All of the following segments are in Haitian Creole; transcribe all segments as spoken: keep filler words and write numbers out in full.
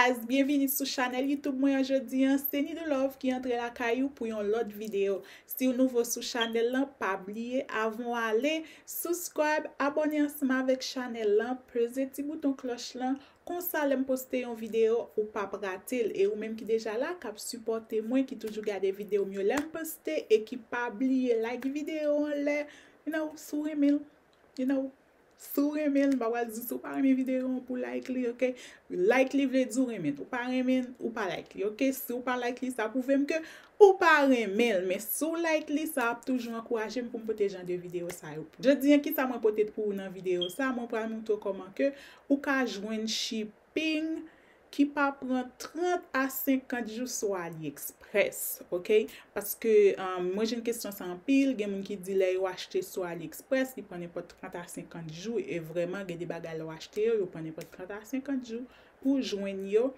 Guys, byenvini sou chanèl YouTube mwen an jodi an. Se Nidou Love ki antre lakay ou pou yon lòt videyo. Si w nouvo sou chanèl lan, pa bliye, avan w ale, subscribe, abòne ansanm avèk chanèl lan, peze ti bouton klòch lan, konsa lè m poste yon videyo, ou p ap rate l. E ou menm ki deja la, k ap sipòte mwen, ki toujou gade videyo m yo, lè m poste, e ki pa bliye like videyo anlè, you know, si w renmen l, you know, si w renmen l, m pa pral di si w pa renmen videyo an pou like li, ok? Like li vle di w renmen l. Ou pa renmen l, ou pa like li, ok? Si w pa like li, sa pwouve m ke ou pa renmen l. Men si w like li, sa ap toujou ankouraje m pou m pote jan de videyo sa yo. Jodi an, kisa mwen pote pou ou nan videyo sa? Mwen pral montre w kòman ke ou ka jwenn shipping ki pa pran trant a senkant jou sou AliExpress, ok? Paske, um, mwen jwenn kesyon sa anpil, gen moun ki di lè yo achte sou AliExpress, li pran nenpòt trant a senkant jou, e vrèman, gen de bagay lè w achte yo, yo pran nenpòt trant a senkant jou pou w jwenn yo.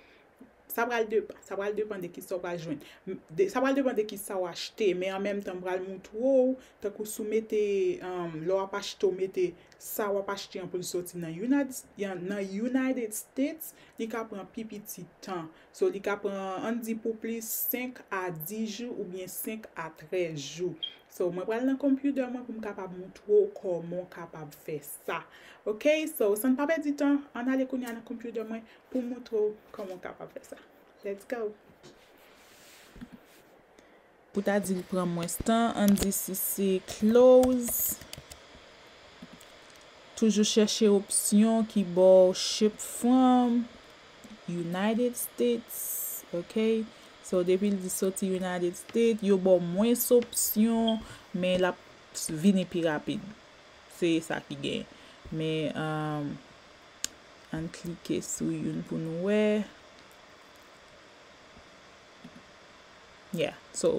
Sa pral depann, sa pral depann de kisa w pral jwenn. M, de, sa pral depann de kisa w achte, men an menm tan, m pral montre w, tankou si w mete, um, lè w ap achte, w mete sa w ap achte an pou l soti nan United, nan United States, li ka pran pi piti tan. So, li ka pran, ann di pou plis, senk a dis jou oubyen senk a trèz jou. So, mwen pral nan konpyouta mwen pou m kapab montre w kòman w kapab fè sa. Ok? So, san n pa pèdi tan, ann ale kounye a nan konpyouta mwen pou m montre w kòman w kapab fè sa. Let's go! Pou ta di l pran mwens tan, ann di si se clothes, toujou chèche opsyon ki ba w ship from United States, ok? So, depi l di soti United States, yo ba w mwens opsyon, men l ap vini pi rapid. Se sa ki gen. Men, um, ann klike sou youn pou nou wè. Yeah, so,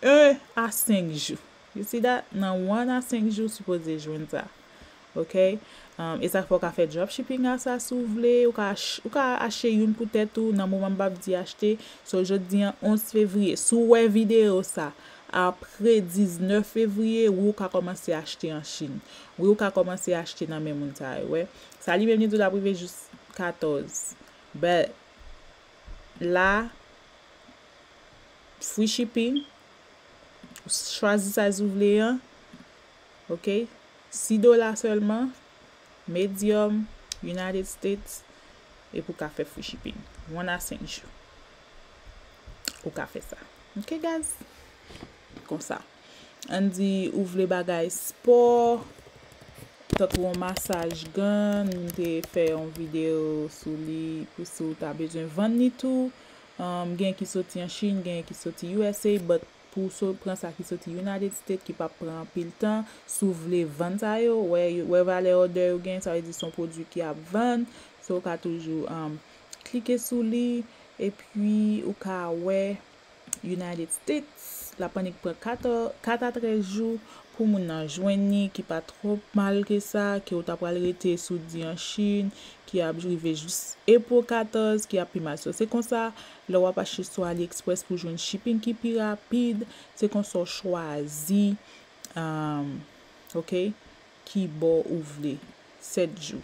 un a senk jou. You see that? Nan one a senk jou, w sipoze jwenn sa. Ok? Um, e sa k fè w ka fè dropshipping a sa si w vle. Ou ka ach-, ou ka achte youn pou tèt ou nan moman m p ap di achte. So, jodi an, onz fevriye. Si w wè videyo sa apre diznèf fevriye, wi, ou ka kòmanse achte an Chin. Wi, ou ka kòmanse achte nan men moun sa yo, wè. Sa li menm li di w l ap rive jis katòz. But, la, free shipping, ou chwazi size ou vle an, ok? Sis dola sèlman, medium, United States, epi w ka fè free shipping. One a senk jou. Ou ka fè sa. Ok, guys? Konsa. Ann di ou vle bagay spò, tankou yon massage gun, m te fè yon videyo sou li pou si w ta bezwen vann li tou. Um, gen ki soti an Chin, gen ki soti U S A, but pou w so-, pran sa ki soti United States, ki p ap pran anpil tan, si w vle vann sa yo, wè, wè valè òdè yo gen, sa vle di se yon pwodui ki ap vann, so w ka toujou, um, klike sou li, epi ou ka wè United States, l ap annik pran kat a, kat a trèz jou pou moun nan jwenn li, ki pa twò mal ke sa, ke w ta pral rete si w di an Chin, ki ap rive jis April katòz, ki ap pi mal. So, se konsa, lè w ap achte sou AliExpress pou jwenn shipping ki pi rapid, se konsa w chwazi, um, ok, ki bò ou vle. Sèt jou.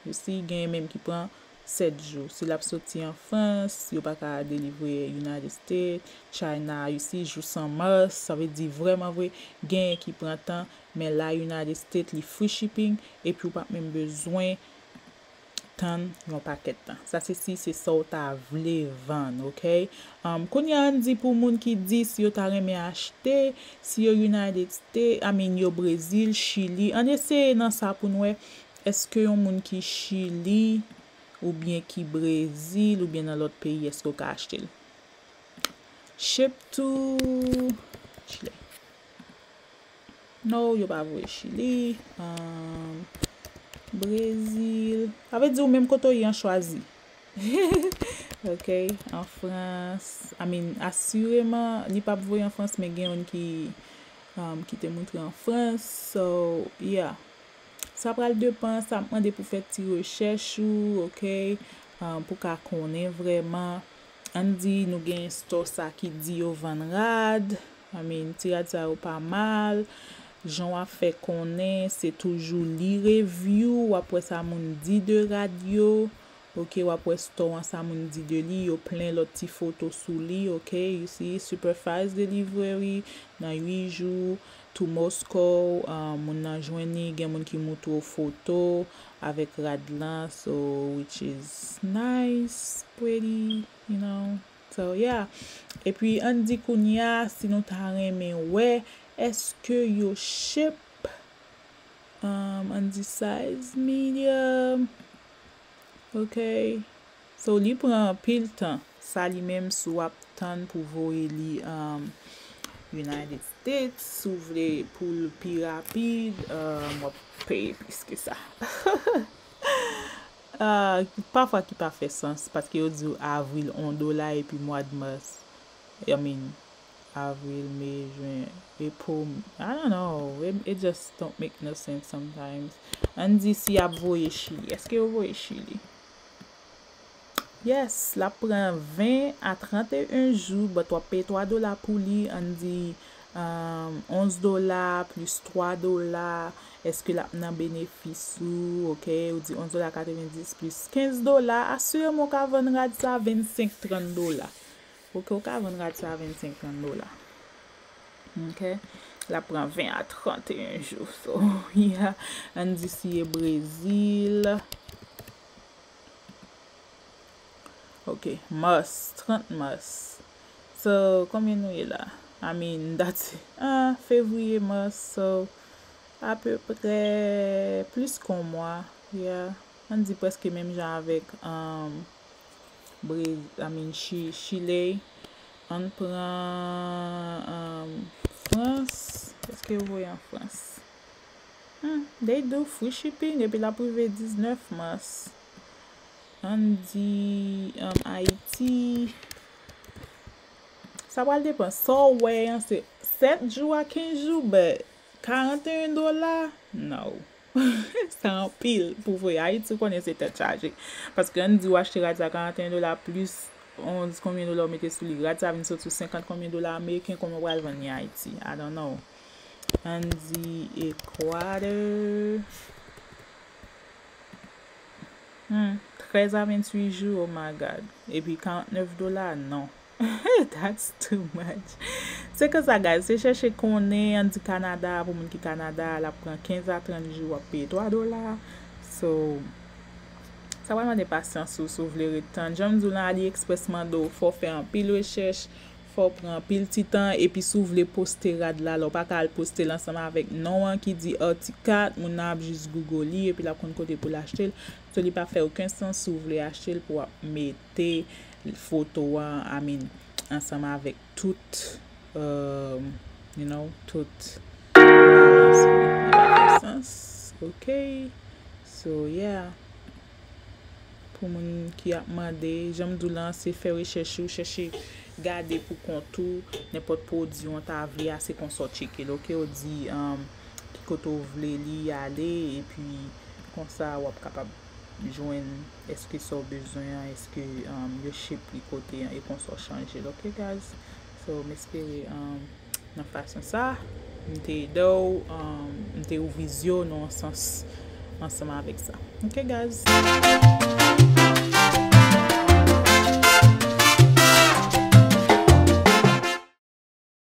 You see, genyen menm ki pran sèt jou. Si l ap soti an Frans, yo pa ka delivre United States, China, you see, jis an Mas, sa vle di vrèman vre, genyen ki pran tan, men la United States, li free shipping, epi w p ap menm bezwen tann yon pakèt tan. Sa se si se sa w ta vle vann, ok? Um, kounye a, ann di pou moun ki di si yo ta renmen achte, si yo United States, I mean, yo Brezil, Chili, ann eseye nan sa pou n wè, èske yon moun ki Chili, oubyen ki Brezil, oubyen nan lòt peyi, èske w ka achte l? Ship to Chile. No, yo pa voye Chili. Um, Brezil. Sa vle di ou menm kote w ye an chwazi. Ok, an Frans. I mean, asireman, li p ap voye an Frans, men gen youn ki, um, ki te moutre an Frans. So, yeah. Sa pral depann, sa ap mande pou fè ti rechèch ou, ok? Ah, pou ka konnen vrèman. Ann di nou gen store sa ki di yo vann rad, I mean, ti rad sa yo pa mal. Jan w ap fè konnen, se toujou li review, w ap wè sa moun di de rad yo. Ok, w ap wè store an, sa moun di de li, yo plen lòt ti foto sou li, ok, you see, super fast delivery, nan uit jou, to Moscow, um, moun nan jwenn li, gen moun ki moutre w foto avèk rad lan, so, which is nice, pretty, you know, so, yeah. Epi, ann di kounye a, si nou ta renmen wè, èske yo ship, um, ann di size medium, ok. So, li pran anpil tan. Sa li menm, si w ap tann pou voye li, um, United States, si w vle pou l pi rapid, um, w ap peye plis ke sa. Ah, pafwa ki pa fè sans, paske yo di w avril yon dola epi mwa d mas, I mean, avril, me, jen, epo, I don't know, it, it just don't make no sense sometimes. Ann di si y ap voye Chili. Èske yo voye Chili? Yes, l ap pran ven a trannteyen jou, but w ap peye twa dola pou li, ann di, um, onz dola plis twa dola, èske l ap nan benefis ou, ok, ou di onz dola katrevenndis plis kenz dola, asirèman w ka vann rad sa vennsenk, trant dola. Ok, w ka vann rad sa vennsenk, trant dola. Ok, l ap pran ven a trannteyen jou, so, yeah, ann di si e Brezil. Ok, mas, trant mas. So, konbyen nou ye la? I mean, that's it. Ah, fevriye, mas, so, apeprè plis ke yon mwa, yeah. Ann di prèske menm jan avèk, um, Brez-, I mean, Chi-, Chile. Ann pran, um, Frans. Èske yo voye an Frans? Hmm, they do free shipping, epi l ap rive diznèf mas. Ann di, um, Ayiti. Sa pral depann. Sa w wè an, se sèt jou a kenz jou, but karanteyen dola? No. Sa anpil pou voye Ayiti, ou konnen se tèt chaje. Paske ann di w achte rad sa karanteyen dola plis onz konbyen dola w mete sou li. Rad sa vin sot sou senkant konbyen dola ameriken, konbyen w pral vann li Ayiti? I don't know. Ann di Ekwatè. Hmm, trèz a venntuit jou, oh my God. Epi karantnèf dola, non. That's too much. Se konsa, guys, se chèche konnen, ann di Kanada, pou moun ki Kanada, l ap pran kenz a trant jou, w ap peye twa dola. So, sa pral mande pasyans ou, si w vle ret tann. Jan m di w lan, AliExpress mande w, fò w fè anpil rechèch, fò w pran anpil ti tan, epi si w vle poste rad la, la, w pa ka al poste l ansanm avèk non an ki di Arctic Cat, moun nan ap jis Google li, epi l ap konn kote pou l achte l. So, li pa fè okenn sans si w vle achte l pou w ap mete foto an, I mean, ansanm avèk tout, um, you know, tout. Li pa fè sans, ok? So, yeah. Pou moun ki ap mande, jan m di w lan, se fè rechèch ou, chèche gade pou kont ou, nenpòt pwodui w ta vle a, se konsa w tcheke l, ok? Ou di, um, ki kote w vle li ale, epi konsa w ap kapab jwenn èske sa w bezwen an, èske, um, yo ship li kote an, e konsa w chanje l, ok, guys? So, m espere, um, nan fason sa, m te ede w, um, m te ouvri zye w nan yon sans ansanm avèk sa. Ok, guys?